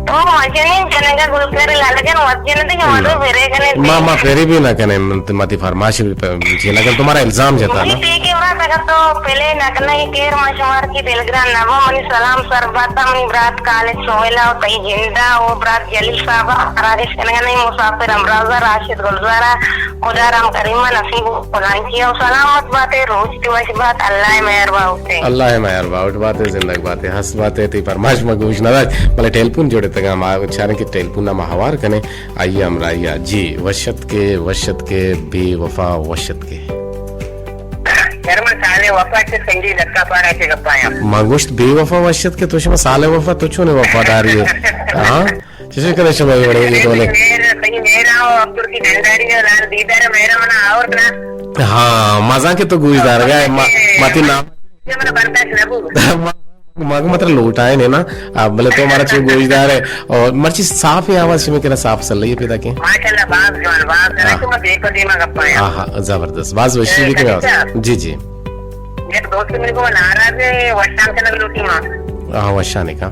تو مجنین جنگا گلکاری لالا جان وت جن دے کہ مدو پھرے کنے۔ ما، ما پھرے بھی نہ کنے، من ت-، ما تی فرمائش بھی پ-، چی نہ کنے، تمہارا الزام جتا نا۔ ٹھیک ہے، برات اگر تو پہلے نہ کنے، خیر ما شمار کی دلگران نہ با، منی سلام سر باتا، منی برات خالد سویلا و تئی جندا و برات جلیل صاحبا، راجش کنگا نہیں مسافر امرازا، راشد گلزارا، خدا رام کریما، نصیب خدانچیا و سلامت باتے، روچ تی وش بات، اللہ مہر باوتے۔ اللہ مہر باوٹ باتے، زندگ باتے، ہست باتے، تی پرماش ما گوش نہ داشت، بلے ٹیلیفون جوڑے تگا ما چاریں کہ ٹیلیفون ما ہوار کنے، آئی ہمراہی آ۔ جی، وشت کے، وشت کے، بے وفا وشت کے۔ یار من سالے وفا چہ سنگی لکا پارا چہ گپایا۔ ما گوشت بے وفا وشت کے، تو شما سالے وفا تو چونے وفاداری ہے؟ ہاں؟ چیزے کرے شما یہ بڑے یہ ڈولے۔ میر، صحیح میر آؤ، عبدالکی ڈنڈاری اور لال دیدار میر منا اور نا۔ ہاں، مزاں کہ تو گوشدار گئے، ما، ماتی نام۔ یہ منا برداشت نہ بو۔ ما، ما کو مطلب لوٹائے نے نا، آ، بلے تو ہمارا چو گوشدار ہے، اور مرچی صاف ہے آواز شمی کرا صاف سلے پیدا کے۔ ماشاءاللہ، باز جوان، باز جوان، ہاں۔ تو میں دیکھو دیما گپا ہے۔ ہاں، ہاں، زبردست، باز وشی بھی کرے۔ جی، جی۔ یک دوست منی گوں ناراض ہے، وشان کنگ لوٹی ما۔ ہاں، وشان کا۔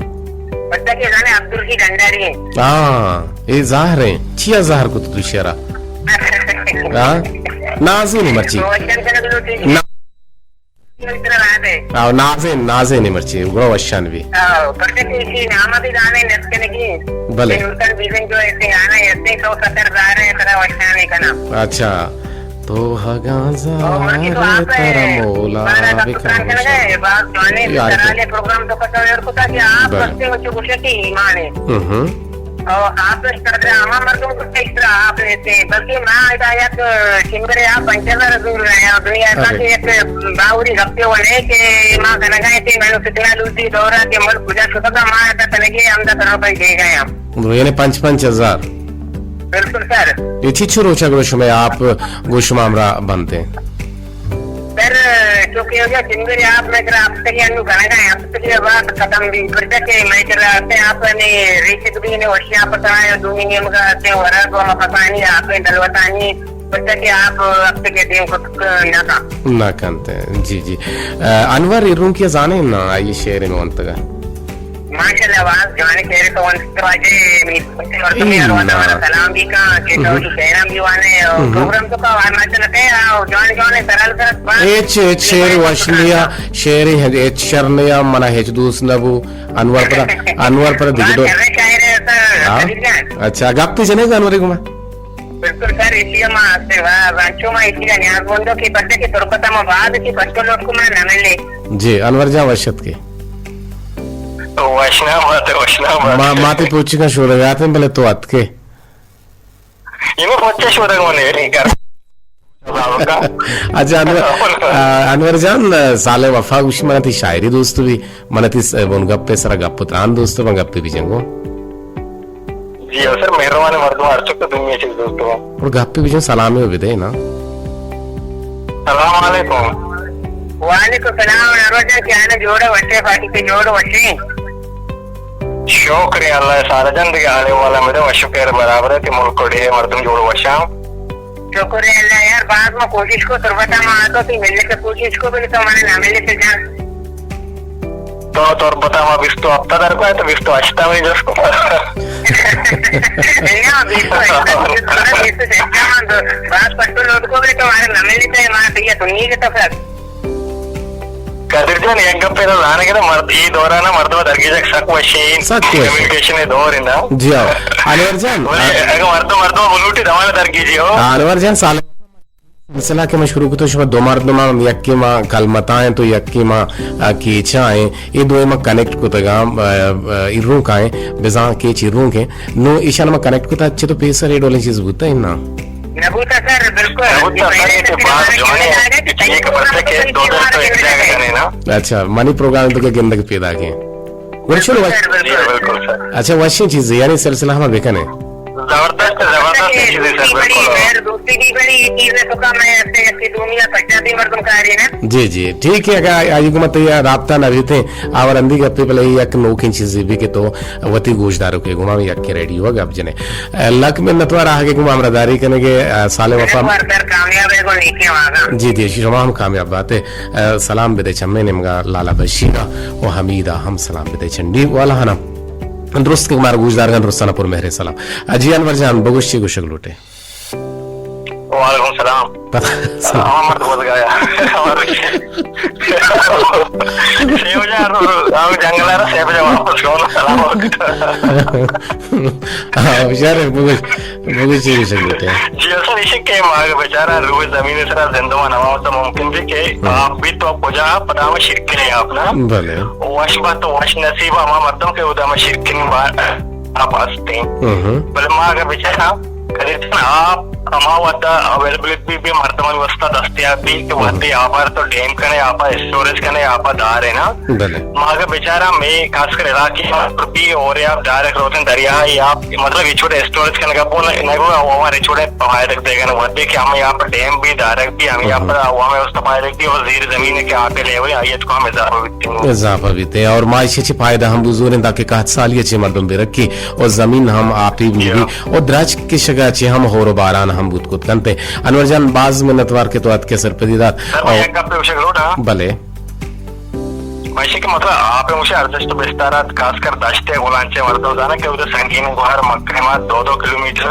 بچہ کے زانے عبدالکی ڈنڈاری ہے۔ ہاں، اے زہر ہے۔ چیا زہر کو تو شیرا؟ ہاں؟ نازی نہیں مرچی۔ وشان کنگ لوٹی۔ نا-، اتنا رات ہے۔ آو، نازی، نازی نہیں مرچی۔ گڑا وشان بھی۔ آو، بچہ کے اسی نام بھی زانے نت کنگی۔ بلے۔ انسان بیزن جو ایسے آنا، ایسے تو خطردار ہے، ترا وشان ہے کنا۔ اچھا۔ تو ہگاں زار ترا مولا بکن۔ یار، پروگرام تو کتا اور کتا کہ آپ بلے۔ رستے ہو چکو شکی ایمان ہے۔ ہم۔ اور آپ اس طرح ہما مردم کو اس طرح آپ لیتے ہیں، بلکہ ما ادا یک شنگر آپ پنچ ہزار دور رہے ہیں، دنیا کا ارے۔ کہ یک باوری گپتے والے کہ ما کنگا ہے کہ میں نے ٹیکنالوجی دورہ کے ملک کجا شکتا ما ادا کنگے ہم دا کرو پنچ دے گئے ہم۔ یعنی پنچ پنچ ہزار۔ بالکل سر۔ اے چیچو روچا گڑا شمئے آپ گوں شما ہمراہ بنت انت؟ سر، چونکہ اگاں سنگر آپ مئے کرا ہفتگی انو کنگا ہیں، ہفتگی بعد ختم بھی، پرچہ کہ مئے کرا ہفتہ آپ نے ریچک بھی نے وشی آپ کرا ہے، دومی نیمگا ہفتہ ورگ و ہما پسانی آپ نے دلوتانی، پرچہ کہ آپ ہفتگی دیم کو نہ کن۔ نہ کنت، جی، جی۔ آ، انور ایرونکی زانے نا، آئی شعر میں ونتگا۔ ماشاءاللہ، باز جوانیں شعر تو ونت واجہ، منی دوست مردم یار، واجہ ہمارا سلام بھی کن کہ تو ہم۔ شعراں بھی وانے، اور ہم۔ پروگرام تو کا وار ماشاءاللہ کہ، آ، جوان جوان سرال سر باز ہچ، ہچ شعر وش نیا، شعر ہچ شر نیا، منا ہچ دوست نہ بو۔ انور پر، انور پر دگہ ڈول۔ شاعر ہے سر، ہاں؟ قدیر جان۔ اچھا، گپ جنے گا انور گما؟ بالکل سر، اسی ہم آتے، واہ، واہ، چو ما اسی کا نیاز مندو کہ پتہ کہ تربت ہم بعد کی پتہ لوٹ کو منا نہ ملے۔ جی، انور جان وشت کے۔ وشنام آتے، وشنام آتے۔ ما، ما تے پوچی کا شورگات ہیں، بلے تو اتکے۔ یہ میں پوچے شورگ ہونے، گھر۔ اچھا، انور، آ، انور جان، سال وفا گوشی منا تی شاعری دوست بھی، منا تی س-، بن گپ سرا گپ تران دوست، من گپ بھی جنگو۔ جی ہاں سر، مہربان مردم ہر چک دنیا چیز دوست ہوں۔ اور گپ بھی جن سلام ہو بدے نا۔ السلام علیکم۔ وعلیکم السلام، انور جان، کیا حال ہے؟ جوڑ ہے، وشے، پارٹی پہ جوڑ، وشے۔ شکر ہے اللہ، سارا جان دیگه حال احوال ہم بدے، وش و خیر برابر ہے، تی ملک و ڈیہہ مردم جوڑ وشاں۔ شکر ہے اللہ یار، باز ما کوشش کو، تربتا ما آتو، تی ملے کے کوشش کو، بلے تو منا نہ ملے تے جان۔ تو تربت ءَ ما بیست ءُ ہپت ءَ در کئے تو بیست ءُ ہشت ءَ ہمے جست کت۔ نہ، بیست ءُ ہشت ءَ، بیست ءُ ہشت ءَ من تو باز پشت ءَ لوٹ کو بھی تو ہمارے نہ ملی تھے، ہمارا تو یہ تو نہیں کتا سر۔ قادر جان، یک گپے تو زانے کہ مرد، اے دوران مردم درگیجگ سک وشیں، سک وشیں۔ کمیونیکیشن دور ہے نا۔ جی ہاں۔ انور جان۔ بلے اگر مردم، مردم بلوٹی دمان درگیجی ہو۔ ہاں، انور جان، سال سلسلہ کہ ما شروع کتو، شما دو مردم ہم، یکے ما کلمتا ہیں تو یکے ما، آ، کیچا ہیں۔ اے دوئے ما کنیکٹ کتگا، آ، آ، ایرونکا ہیں، بزاں کیچ ایرونک ہیں۔ نو ایشان ما کنیکٹ کتا، اچھے تو پیسر اے ڈولیں چیز بوتا ہے نا؟ نہ بوتا سر، بالکل۔ نہ بوتا سر، اے تو باز جوان ہے۔ اے تو یک برسہ کہ دو دست تو ایک جگہ کنے نا۔ اچھا، منی پروگرام تو کہ گندگ پیدا کے۔ گڑا چلو، وش-، جی، بالکل سر۔ اچھا، وشیں چیزے، یعنی سلسلہ ہما بکنے۔ زبردست، زبردست چیزے سر، بالکل۔ دوستی بھی بڑی، یہ چیز ہے تو کم ہے، ایسے، ایسے دنیا پچاسی مردم کاری نا۔ جی، جی، ٹھیک ہے، اگر آئی حکومت یا رابطہ نہ بیتے، آور اندی گپے بلے یک نوکیں چیزے بھی کہ تو وتی گوشدارو کے گما یک ریڈیو گپ جنے۔ لک منتوار آہگے گوں ہمراہداری کنگے، آ، سالم وفا۔ منتوار سر، کامیاب ہے گوں نیکی واگا۔ جی، جی، شما ہم کامیاب باتے۔ آ، سلام بدے چمے نیمگا لالا بشیرا و حمیدا ہم سلام بدے چنڈی والا ہنا۔ درست کہ مارا گوشدارگاں درستانا پر مہر سلام۔ آ، جی انور جان، بگوش چی گوشگ لوٹے؟ وعلیکم السلام۔ پتہ سلام۔ ہاں، مرد بول گیا۔ سیف جان، ہم جنگل آ رہا، سیف جان واپس کون سلام۔ ہاں، ہوشیار ہے، بگوش، بگوش چی گوشگ لوٹے۔ جی، اصل ایشی کہ ما بیچارہ روئے زمین سرا زندمان ہوا تو ممکن بھی کہ ہم۔ آپ بھی تو کجا پدا میں شرکنے آپ نا۔ بلے۔ وش بات تو وش نصیب ہما مردم کہ ادا میں شرکن با-، آپ ہستے۔ ہم۔ بلے ما اگر بیچارہ کدی تن آپ ہما وھدا اویلیبل بی، بی مردمانی واسطہ دستیاب بی کہ ہم۔ وھدے آپ ءَ تو ڈیم کنے، آپ ءَ اسٹوریج کنے، آپ ءَ دارے نا۔ بلے۔ ما اگہ بچاراں مے خاص کر علاقے پر بی اور آپ ڈائریکٹ روتن دریا یا مطلب یہ چھوٹے اسٹوریج کنے کا پون نہ گو، وہ ہمارے چھوٹے فائدہ دے گا نا، وھدے کہ ہمیں آپ ڈیم بی دارک بی، ہمیں آپ ہم۔ وہ ہمیں اس فائدہ بی اور زیر زمین ہے کہ آپ لے ہوئے آئیے تو ہم اضافہ بیتے ہیں۔ اضافہ بیتے ہیں اور معاشی چی فائدہ ہم بزور ہیں تاکہ قحط سالی چی مردم بے رکھی اور زمین ہم آپ ہی بی۔ اور درچک کشگا چہ ہم ہور و باران ہم بوت کت کنت۔ انور جان، باز منتوار کہ تو اتکے سرپدی دات۔ سر، من او، یک گپے گوشگ لوٹاں۔ بلے۔ من ایشی کہ مطلب آپ مجھے ارزشت بستارات، خاص کر دشت گلانچے مردم زانا کہ ادھر سنگین گوہر مکہ ما دو دو کلومیٹر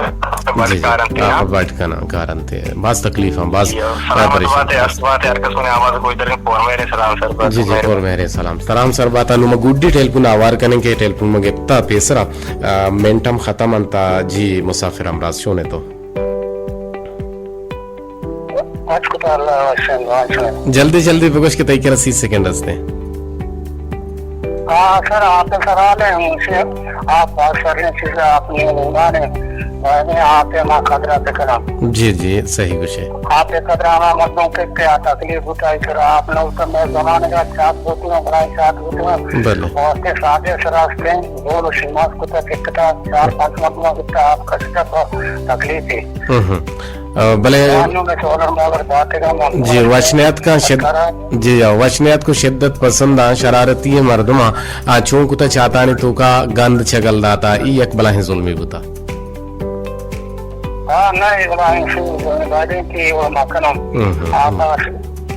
بڑ جی، جی۔ کارنتے آپ ہیں۔ بڑ کنا کارنتے۔ باز تکلیف ہم، باز جی، سلامت پریشان۔ بات ہے، ہست بات ہے، ہر کس نے آواز کوئی در پور میرے سلام سر بات جی، جی، میرے پور میرے سلام۔ سلام سر بات، انو ما گڈی ٹیلیفون آوار کنیں کہ ٹیلیفون ما گپتا پیسرا۔ آ، منٹ ہم ختم انت، جی مسافر ہمراز چون ئے تو؟ اچ کتا اللہ وشن، وشن۔ جلدی جلدی بگوش کہ تئی کرا سی سیکنڈ ہستیں۔ ہاں سر، آپ سر آلے ہم سے، آپ بہت ساری چیزیں آپ نے بولان ہے، یعنی آپ ما قدرہ بکنم۔ جی جی، صحیح گوشے۔ آپ قدرہ ہما مردم کے کیا تکلیف اٹھائی سر، آپ نے اس میں زمانے کا چاپ ہوتی ہوں، بڑا چاپ ہوتی ہوں۔ بلے۔ اور کے ساتھ سر آستے ہیں، بولو شماس کتا کتا چار پانچ مردم کتا آپ کا سٹا تکلیف ہے۔ ہم ہم۔ آ، بلے جی، وش نیاتکاں شد-، جی، آ، وش نیاتکو شدت پسنداں شرارتی مردماں، آ، چون کتا چاتانی توکا گند چگل داتا، ای یک بلاہیں ظلمی بوتا۔ ہاں، نہ، ای بلاہیں ظلمی بوتا کہ وہ مکنم۔ ہم، ہم، ہم۔ آپ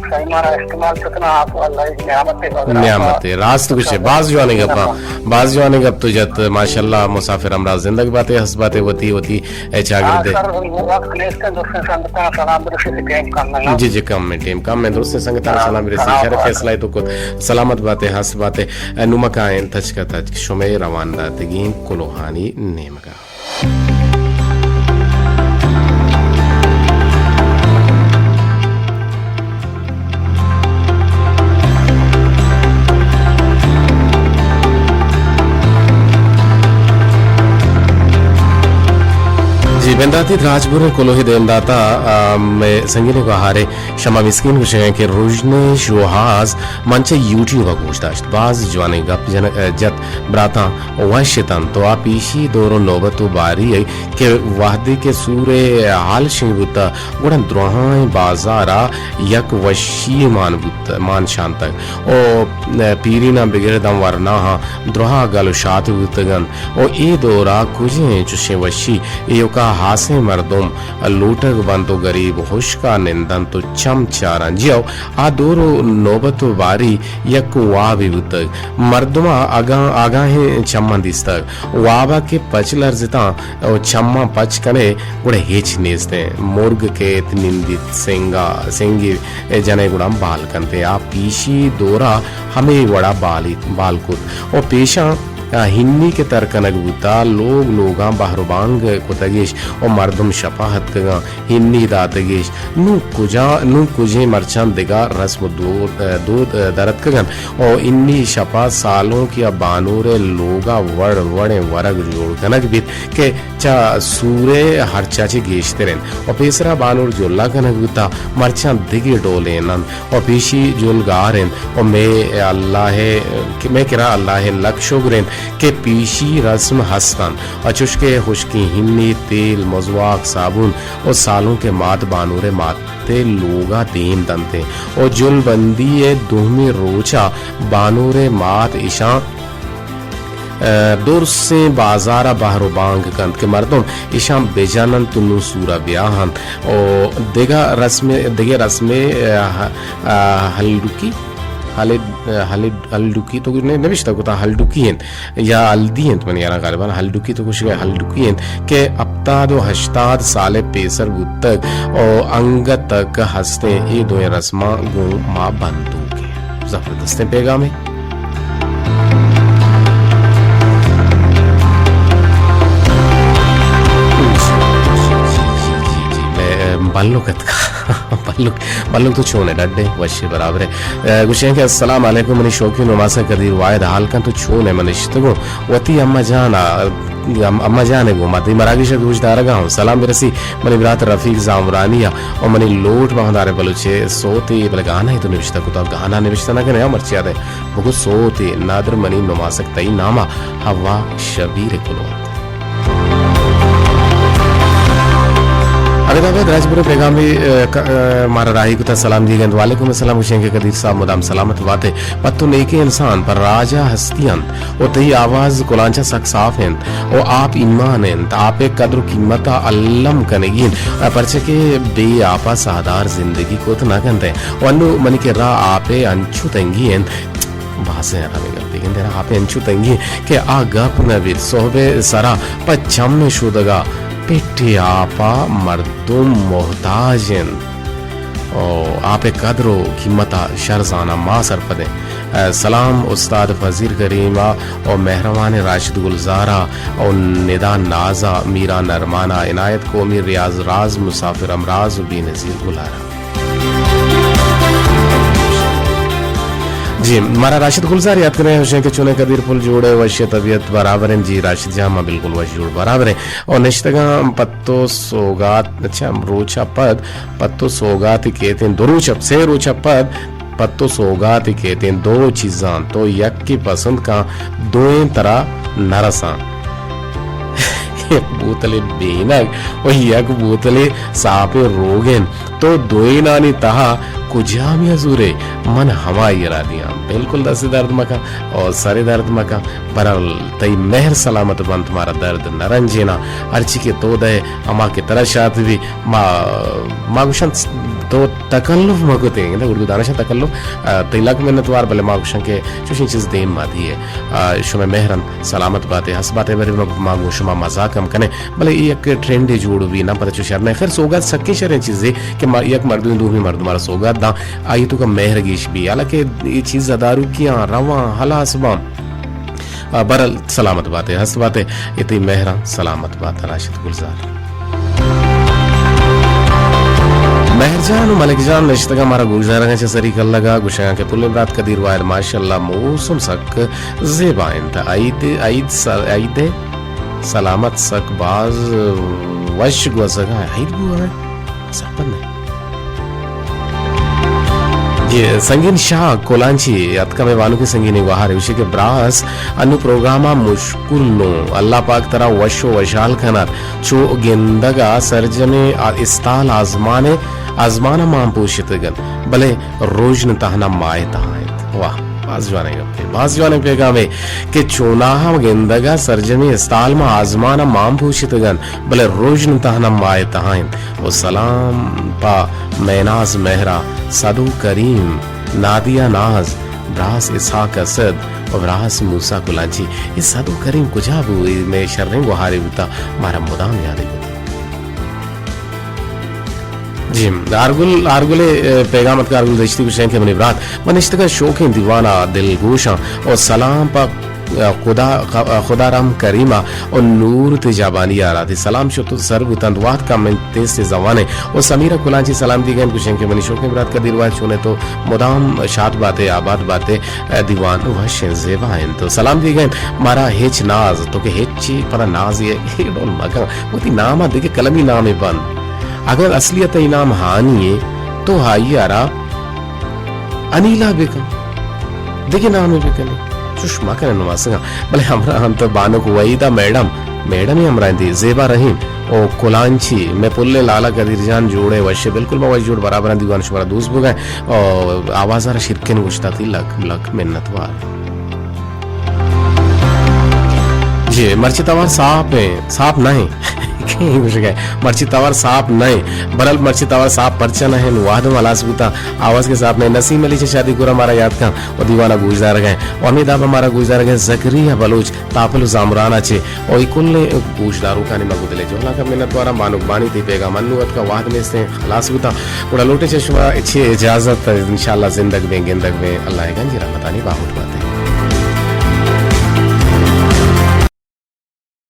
سیمانا استعمال کتنا آپ اللہ ایک نعمت ہے۔ نعمت ہے، راست گوشے، باز جوانی گپا، باز جوانی گپ تو جت، ماشاءاللہ، مسافر ہمراہ زندگ باتے، ہست باتے، وتی، وتی اے چاگرد ءَ۔ آ، سر، وقت نیست، درستیں سنگتاں سلام برسی کہ ٹیم کم ہے نا۔ جی، جی، کم ہے، ٹیم کم ہے، درستیں سنگتاں ہاں، سلام برسی، سلام شرف علیکم۔ فیصلہ تو کت۔ سلامت باتے، ہست باتے۔ اے نمکائیں تچک تچک شمئے روان داتگیں کلوہانی نیمگا۔ جی، بنداتی راجپوریں کلوہ دیم داتا، آ، مئے سنگینیں گوہارے شما مسکین گوشگیں کہ رژن شوہاز من چہ یوٹیوب ءَ گوش داشت۔ باز جوانیں گپ جن-، جت براتاں وش اتنت تو آ پیشی دور و نوبت و باری ءَ کہ وہدے کہ سور ءِ حال شنگ بوتا، گڑا دراہیں بازار ءَ یک وشی مان بوت، مان شانتگ۔ او پیریناں بگر داں ورناہاں دراہ گل و شات بوتگ انت۔ او اے دور ءَ کجیں چشیں وشی ایوکا ہاسیں مردم لوٹگ بنت و گریب ہشکا نندنت و چم ہم چاراں۔ جی ہو، آ دور و نوبت و باری یک وابے بوتگ۔ مردماں آگاہ، آگاہیں چماں دیستگ۔ وابا کہ پچ لرزتاں و چماں پچ کنے، گڑا ہچ نیستیں۔ مرگ کیت نندیت، سنگا، سنگے جنے گڑا بال کنتے۔ آ پیشی دورا ہمے وڑا بالیت، بال کت۔ و پیشاں آ ہنی کہ تر کنگ بوتا، لوگ لوگاں بہر و بانگ کتگیش و مردم شپا اتکگاں، ہنی داتگیش۔ نوں کجا، نوں کجیں مرچاں دگہ رسم و دود، دود درتکگ انت و ہنی شپا سالونکیا بانورئے لوگا وڑ وڑیں ورگ جوڑ کنگ بیت کہ چہ سورئے ہرچا چہ گیشتر انت و پیسرا بانور جلا کنگ بوتا، مرچاں دگہ ڈولین انت۔ و پیشی جل گار انت و مئے اللہ ء، کہ مئے کرا اللہ ء لک شگر انت کہ پیشی رسم ہست انت و چوشکہ ہشکیں ہنی، تیل، مزواک، صابون و سالونک ء مات بانور ء مات ء لوگا دیم دنت و جل بندی ء دومی روچا بانور ء مات اشاں درسیں بازار ء بہر و بانگ کنت کہ مردم ایشاں بجن انت و نوں سورا بیاہ انت۔ و دگہ رسمے، دگہ رسمے، ء، ء، ہلڈکی، ہلڈ-، ہلڈ-، ہلڈکی تو نے-، نبشتہ کتا ہلڈکی انت یا ہلدی انت، من یارا غالباً ہلڈکی تو گوشگئے ہلڈکی انت کہ ہپتاد و ہشتاد سال پیسر بوتگ و انگت تک ہستیں۔ اے دوئیں رسماں گوں ما بندوک ایں۔ زبردستیں پیغامے۔ بلوک اتکا۔ بلوک، بلوک تو چون ئے؟ ڈڈ ئے؟ وش ئے، برابر ئے۔ ء، گوشیں کہ السلام علیکم، منی شوقی نماسگ قدیر واحد حال کن تو چون ئے؟ من نشتگوں وتی اماں جان ء، ام-، اماں جان ء گوں ما تئی مراگش ء گوش دارگ ء اوں۔ سلام برسی منی برات رفیق زامرانی ء و منی لوٹ بہندار بلوچ ء سوتے، بلے گانا ء تو نبشتہ کتا، گانا نبشتہ نہ کنے، مرچی آدے بگو سوتے، نادر منی نماسگ تئی نام ء حوا شبیر کلوت۔ اگہ دابد راجپور پیغامی، ء، ک-، ء، مارا راہی کتا سلام دیگ انت۔ وعلیکم السلام، گوشیں کہ قدیر صاحب مدام سلامت باتے۔ پہ تو نیکیں انسان، پر راجا ہستی انت و تئی آواز کلانچا سک صاف انت و آپ ایمان انت، آپ ء قدر و قیمت ء الم کنگی انت، پرچہ کہ بے آپ ء ساہدار زندگی کت نہ کنت و انو منی کرا آپ ء انچو تنگی انت، بازیں آرامی گپے گندے نا، آپ ء انچو تنگی کہ آ گپ نہ بیت، سہب ء سرا پہ چم ء شودگا پٹے آپ ء مردم محتاج انت۔ او آپ ء قدر و قیمت ء شر زاناں، ما سرپدیں۔ ء سلام استاد فضیل کریم ء او مہروان راشد گلزار ء او ندا ناز ء میران ارمان ء عنایت قومی ریاض راز مسافر امراض و بے نظیر گلار ء۔ جی، مارا راشد گلزار یات کنیں، ہوشیں کہ چونیں قدیر پل جوڑ ئے، وش ئے، طبیعت برابر انت؟ جی راشد جان، ما بالکل وش جوڑ برابر ایں۔ او نشتگاں پہ تو سوگات، اچھا، روچ ء پد پہ تو سوگاتے کیتیں، دو روچ ء، سے روچ ء پد پہ تو سوگاتے کیتیں، دو چیزاں تو یکے پسند کن، دوئیں ترا نہ رساں۔ یک بوتلے بینگ و یک بوتلے ساپیں روگن، تو دوئینانی تہا کجامے ء زورے؟ من ہمائی ء را دیاں۔ بالکل دست درد مکن او سر درد مکن، برحال تئی مہر سلامت بنت، مارا درد نہ رنجینا۔ ہرچی کہ تو دئے ہما کہ ترا شات بی، ما، ما گوشن تو تکلف مکتیں، اردو دانشان تکلف، ء، تئی لک منتوار، بلے ما گوشن کہ چوشیں چیز دیم ما دیئے۔ ء، شمئے مہرن سلامت باتے، ہست باتے، بلے ما، ما گوں شما مزاک ہم کنیں، بلے اے یک ٹرینڈے جوڑ بی، نہ پتہ چو شر نہ۔ خیر، سوگات سکیں شریں چیزے کہ ما، یک مردم دومی مردم را سوگات داں، آئی تو کا مہر گیش بی، حالانکہ اے چیز داروکیاں رواں ہلاس باں۔ آ، برل سلامت باتے، ہست باتے، اے تئی مہراں سلامت بات راشد گلزار۔ مہر جان و ملک جان نشتگاں مارا گوشدارگاں چہ سری کلگا، گوشگاں کہ پلیں برات قدیر واحد ماشاءاللہ موسم سک زیبا انت۔ عید، عید س-، عید سلامت سک باز وش گوزگاں۔ عید بو ہے؟ سرپد نہ۔ جی، سنگین شاہ کولانچی اتکا مئے وانوکیں سنگینیں گوہار، گوشی کہ براس انو پروگرام ء مشکل نوں، اللہ پاک ترا وش و وشحال کنات۔ چو گندگ ء سرجمیں آ-، استال آزمان ء، آزمان ء مان پوشتگ انت، بلے رژن تہنا ماہ ء تہا انت۔ واہ۔ باز جوانیں گپے، باز جوانیں پیغامے کہ چوناہا گندگا سرجمیں استال ما آزمانا مان پوشتگ انت، بلے رژن تہنا ماہ تہا انت۔ و سلام پہ میناز مہرا، صدو کریم، نادیہ ناز، براس اسحاق اسد و براس موسی کلانچی۔ اے صدو کریم کجا بو؟ اے مئے شریں گوہارے بوتا، مارا مدام یادے کتا۔ جی، آرگل، آرگل ءِ، اے، پیغام اتک، آرگل دشتی گوشیں کہ منی برات، من نشتگاں شوکیں دیوان ءَ دلگوشاں و سلام پہ، اے، خدا، خ-، خدا رحم کریمہ و نور تجابانی ءَ را۔ تئی سلام شت و سر بوتنت، وہد کم انت تیز تیز زوانیں۔ و سمیرہ کلانچی سلام دیگ ءَ انت، گوشیں کہ منی شوکیں برات قدیر واحد چون ئے تو مدام شاد بات ئے، آباد بات ئے، اے، دیوان وش انت، زیبا انت۔ تو سلام دیگ ءَ انت، مارا ہچ ناز، تو کہ ہچی پدا ناز ئے، اے ڈول مکن۔ وتی نام ءَ دگہ قلمی نامے بند۔ اگاں اصلیت ءَ تئی نام ہانی ایں، تو آئی ءَ را انیلا بکن۔ دگہ نامے بکن۔ چش مکن نماسگاں۔ بلے ہمراہ انت بانک وحیدہ میڈم، میڈم ہی ہمراہ انت زیبا رحیم او کلانچی، مئے پلیں لالا قدیر جان جوڑے وشے، بالکل ما وش جوڑ برابر انت، دیوان شمارا دوست بگئے او آواز ءَ را شرکن گوشتا تئی لک لک منت وار۔ جی، مرچی توار صاف ہیں، صاف نہ ہیں۔ کہیں گوشگ ءَ، مرچی توار صاف نہ ہیں۔ برل مرچی توار صاف پرچہ نہ ہیں، وہد ہم ہلاس بوتا، آواز کے صاف نہ ہیں۔ نسیم علی چہ شادی گورا مارا یاد کن و دیوانا گوشدارگ ہیں۔ و ہمیں دابا مارا گوشدارگ ہیں زکریا بلوچ تاپل و زامرانا چے۔ و ای کل گوشداروکانی مگو دلے جوہلا کا منت وارا۔ بانک بانی تئی پیغام انو اتکا، وہد نیستیں، ہلاس بوتا۔ گڑا لوٹے چہ شما چے اجازت، انشاءاللہ زندگ بیں، گندگ بیں، اللہ ءِ گنجی رحمتانی باہوٹ باتے۔